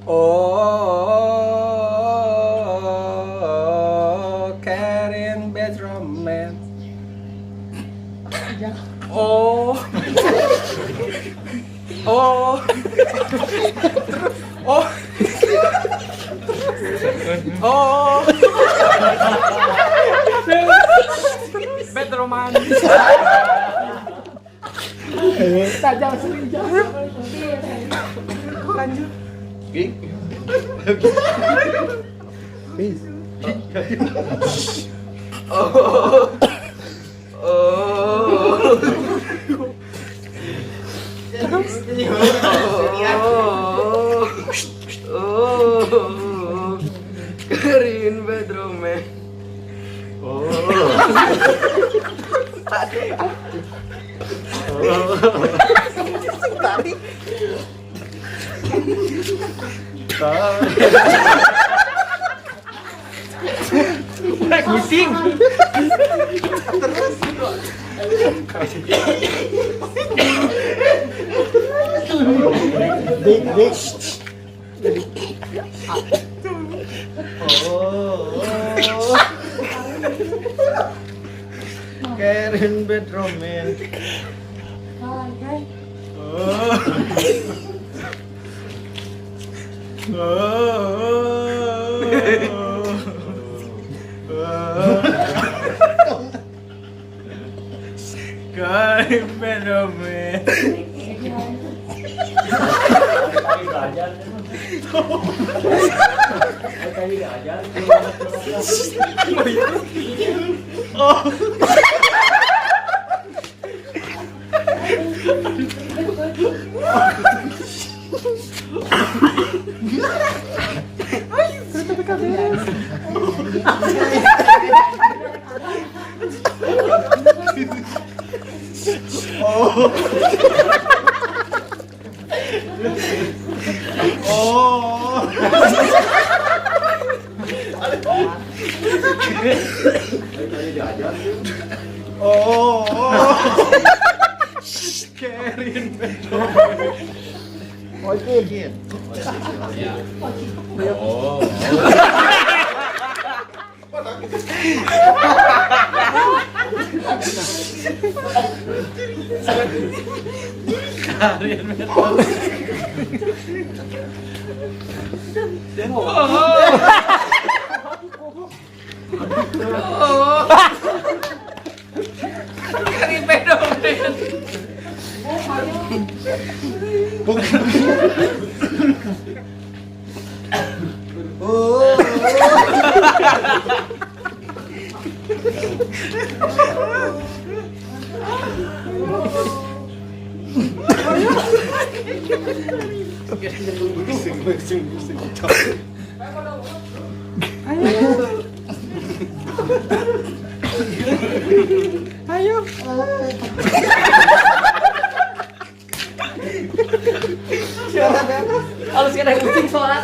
Oh, Karen bad romance. Oh. Oh. Oh. Oh. Bad romance. Tajam sering jauh. Lanjut. Peace. Oh. Oh. Oh. Oh. Karin bad romance. Oh. Tarik. Pusing. Terus. Dik, dik. Oh. Karen bad romance. Oh. Oh. Oh. Karen bad romance. Oh. Oh. Oh. Oh. Karen bad romance. Oke. Oh. Karen bad romance. Oh. Karen bad romance. Oh. Pusing, pusing, pusing. Ayo. Harus kena kucing soalnya.